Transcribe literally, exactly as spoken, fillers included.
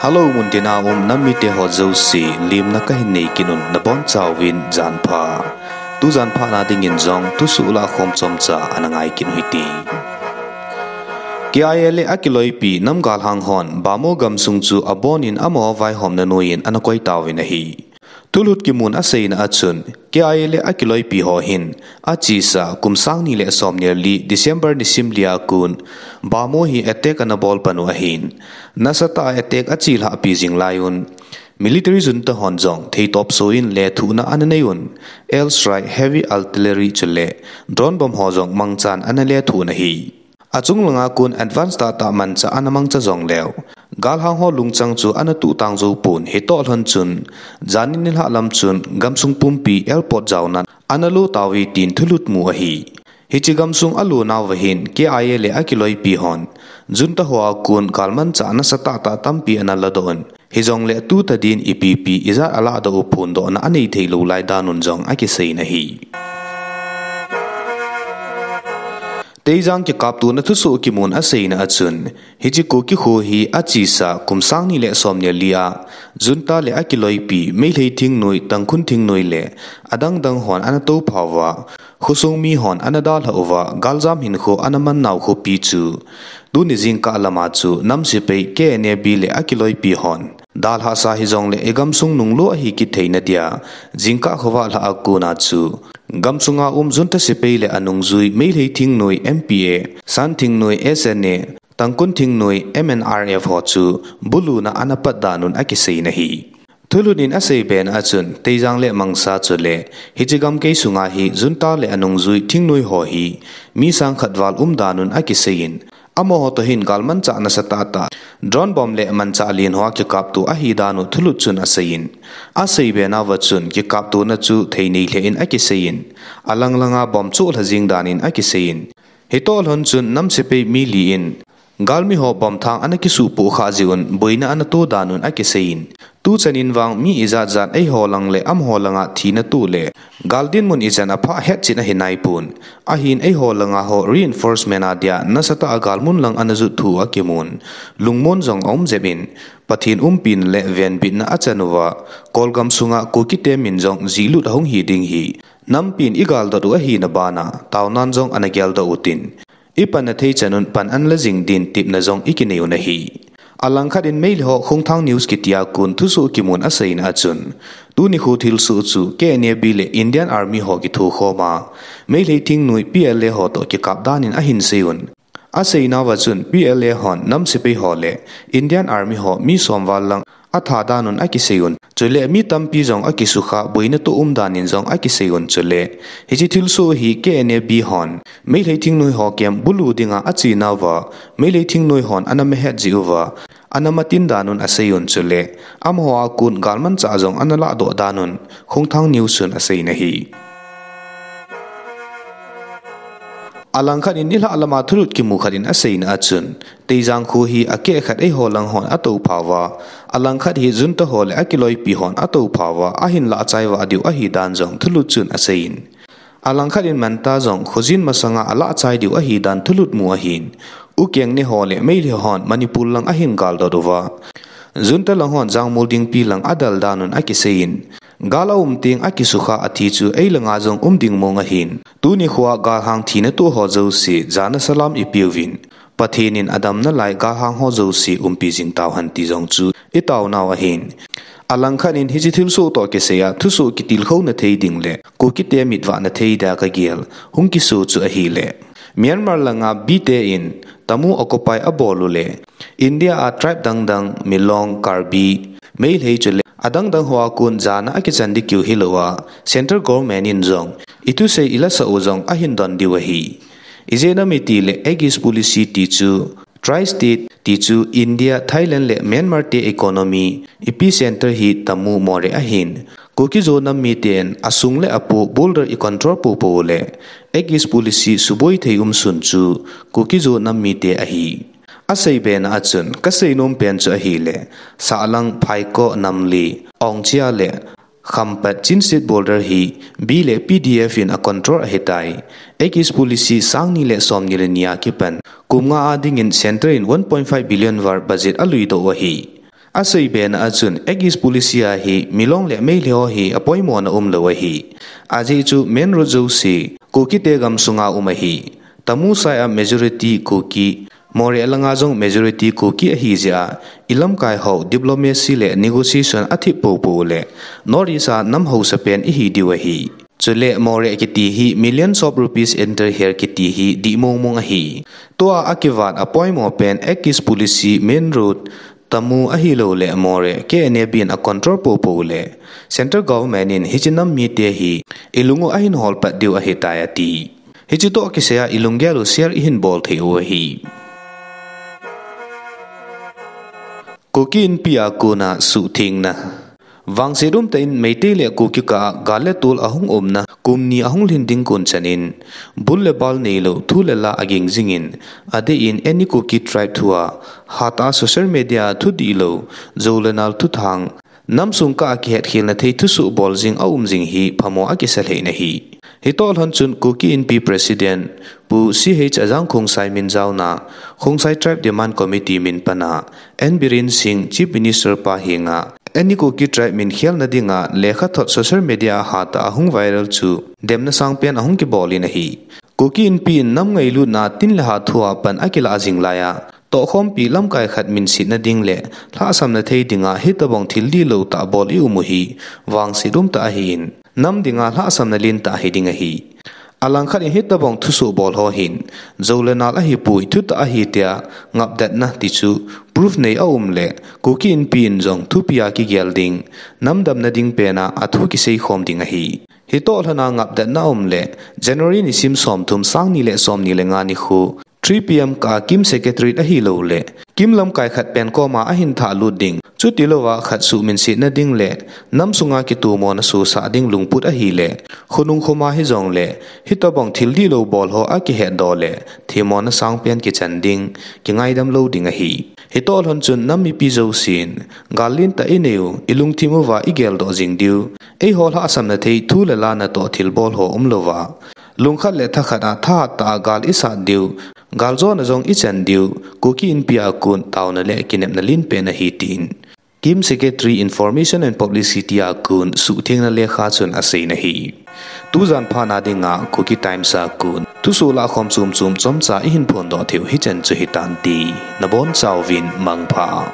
Hello, muntina um nam mite ho jouse, limna kahin nei kit un, nabonchauvin janpha. Tu janpha na dingin jong thusoh lahkhom chomcha ana ngai kit u hite. K I A le akiloipi nam galhang hon Bhamo gamsung chu abonin amaho vaihomna noiyin ana koi tauvin ahi. Thulhut kimun aseina a chun, K I A le akiloipi ho hin, achesa kum sang ni le som ni le li December nisim lia kon, Bhamo hi attack ana bol pan u ahin. Nasatah a attack achelhahpi jing lai un. Military junta hon jong theitop soh in lethuhna ana nei un. Air strike, heavy artillery chule drone bomb ho jong mangchan ana lethuh un ahi. Achung langa kon advance tahtah manchah ana mangcha jongleu, galhang ho lungchang chu ana tuhtang jou pon, hitoh lhon chun, jan nilhah lam chun gamsung pumpi airport jaonan ana lo tauve tin thulhut mu ahi. Hiche gamsung alo nauva hin K I A le akiloipi hon, junta hoa kon galmanchah nasatah tah tampi ana ladoh un. Hijongle tu tadin ipi ipi ijat alahdoh u phondohna anei thei lou lai dan un jong akisei in ahi. Teijang kikaptona thusoh kimun aseina a chun, hiche Kuki kho hi achesa kum sang ni le som ni le li a, junta le akiloipi, Meitei thingnoi, Tangkhul thingnoi le adangdang hon ana toupha uva, khosung mi hon ana dalha uva, galjam hinkho ana man nau khopi chu, tuni jingkah lama chu nam sepai K N A B le akiloipi hon dalhasa hijongle igamsung nunglo ahi kit theina dia, jingkah khovah lhah a kona chu, gamsunga um junta sepai le anungjui Meitei thingnoi M P A, Shan thingnoi S N A, Tangkhul thingnoi M N R F ho chu buluna ana pat dan un akisei in ahi. Thulhut in asei bena a chun, Teijang le Mangsa chule hiche gamkai sunga hi junta le anungjui thingnoi ho hi mi sang khat val um dan un akisei in, amaho toh hin galmanchah nasatah tah, drone bomb le manchah len hoa kikapto ahi dan u thulhut chun asei in, asei bena uva chun kikaptona chu thei nei lheh in akisei in, alang langa bomb choh lha jing dan in akisei in, hitoh lhon chun nam sepai mi li in, galmi ho bomb thang ana kisuhpoh khah jeh un boina ana to dan un akisei in, tuchan in vang mi ijat jat eiho lang le amaho langa thina toh le gal dinmun ichan aphah hetchet ahi naipon. Ahin eiho langa ho reinforcement a dia nasatah a galmun lang ana jot thu akimun, lungmon jong aum jep in, Pathen umpina le venbitna achan uva, Kolgam sunga Kukite min jong jihlut ahung hi ding hi, nampin igaldot u ahina bana, taonan jong ana geldoh utin, ipanna thei chan un pan ana la jing din tepna jong ikinei u ahi. Alangkhat in Meitei ho Khungthang News kitia kon thusoh kimun aseina a chun, tuni kho thilsoh chu K N A B le Indian Army ho kithokhom a, Meitei thingnoi P L A ho toh kikap dan in ahin sei un. Aseinauva chun P L A hon nam sepai ho le Indian Army ho mi som val lang atha dan un akisei un. Chule mi tampi jong akisukha, boina toh um dan in jong akisei un. Chule hiche thilsoh hi K N A B hon Meitei thingnoi ho camp bulu dinga achenauva, Meitei thingnoi hon ana mahet jeh uva, ana matin dan un asei un. Chule amaho a kon galmanchah jong ana lahdoh dan un Khungthang News chun asei in ahi. Alangkhat in nilhah lama thulhut kimu khat in aseina a chun, Teijang kho hi akeh khat eiho lang hon atoupha uva, alangkhat hi junta ho le akiloipi hon atoupha uva, ahin lahchai vah diu ahi dan jong thulhut chun asei in. Alangkhat in manta jong khojin masanga alahchai diu ahi dan thulhut mu ahin. Ukeng ne ho le Meitei hon Manipur lang ahin galdot uva, junta lang hon Jangmol Dingpi lang adal dan un akisei in. Gal aum teng akisukha athi chu eilanga jong um ding mong ahin. Tuni khoa galhang thina toh ho jouse jana salam ipeuvin, Pathen in adamna lai galhang ho jouse umpi jing tauhen ti jong chu itaonau ahin. Alangkhat in hiche thilsoh toh kisaiya thusoh kitilkhouna thei ding le Kukite mitvahna thei dia kagel hung kiso chu ahile, Myanmar langa B te in Tamu occupy abol u le India a tribe dangdang, Milong, Karbi, Meitei chule adangdang hoa kon jana akichan ding kiu hilouva, Central Government in jong ithusei ilasah u jong ahin don diu ahi. Ijeh inem itile Act East Policy ti chu, Tri-State ti chu India, Thailand le Myanmar te economy epicenter hi Tamu Moreh ahin. Kuki-Zo nam miten asung le apoh border icontrol poupou le Act East Policy suboi thei umsun chu Kuki-Zo nam mite ahi. Asei bena a chun, kasei nom pen chu ahile, sahlang Phaikoh, Namle, Aungchia le Khampat Chinsit border hi B le P D F in acontrol ahitai. Act East Policy sang ni le som ni le ni a kipan kum nga a dingin Centre in one point five billion val budget aluidoh u ahi. Asei bena a chun, Act East Policy a hi Milong le Meitei ho hi apoimona umlou ahi. Ajeh chu main road jouse Kukite gamsunga um ahi. Tamu side a majority Kuki, Moreh langa jong majority Kuki ahi jeh a, ilamkai ho diplomacy le negotiation athip poupou le, North East a nam haosa pen ihi diu ahi. Chule Moreh kiti hi millions of rupees enter here kiti hi dih mongmong ahi. Tua akivat apoimo pen Act East Policy, main road, Tamu ahilouleh Moreh K N A B in acontrol poupou le, Central Government in hiche nam mite hi ilung u ahin holpat diu ahitai ati. Hiche toh kisaiya ilunggel u share ihin bol thei u ahi. Kuki Inpi a kona suhthengna. Vangset umtah in Meitei le Kuki kah a gal le tol ahung umna kum ni ahung lhin ding kon chan in, bul le bal neilou thu le la aging jingin, adeh in Any Kuki Tribe thua hatah a social media a thudihlou, jou le nal thuthang, namsung kah a kihetkhelna thei thusoh bol jing aum jing hi phamo akisa lheh in ahi. Hitoh lhon chun Kuki Inpi President Pu C H Ajang Khongsai min jaona, Khongsai Tribe Demand Committee min pana, N Biren Singh Chief Minister pa henga, Any Kuki Tribe min khelna dinga lekhathot social media a hatah a hung viral chu demna sangpen ahung kibol in ahi. Kuki Inpi in nam ngailutna tin le ha thua pan akilah jing laiya, tohkhompi lamkai khat minsetna ding le lhahsamna thei dinga hitobang thil dihlou tah bol i um u hi vangset umtah ahin, nam dinga lhahsamna lentah hiding ahi. Alangkhat in hitobang thusoh bol ho hin, jou le nal ahipoi, thutah ahi tia ngapdatna ti chu proof nei aum le, Kuki Inpi in jong thupi a kigel ding, nam damna ding pena athu kiseikhom ding ahi. Hitoh lhona ngapdatna aum le, January nisim somthum, sangni le somni le nga nikho, three P M kah a Kim Secretariat ahilouleh Kim lamkai khat pen koma ahin thahlut ding, chutilouva khatsuh minsetna ding le namsunga kitomona sosah ding lungput ahile, khonung khoma hijongle hitobang thil dihlou bol ho akihetdoh le themmona sangpen kichan ding, kingaidam lou ding ahi. Hitoh lhon chun nam mipi jousen gal lentah inei u, ilungthim uva igeldoh jing diu, eiho lhahsamna thei thu le la natoh thilbol ho umlouva, lungkhat le thakhat a thahat tah a gal isat diu, galjona jong ichan diu, Kuki Inpi a kon taona le kinepna lenpen ahi tin Kim Secretary Information and Publicity a kon suhthengna lekha chun aseiyin ahi. Tujan phatna dinga Kuki Times a kon thusoh lahkhom chomchom chomcha ihin phondoh theiu hichan chu hitante, nabonchauvin mangpha.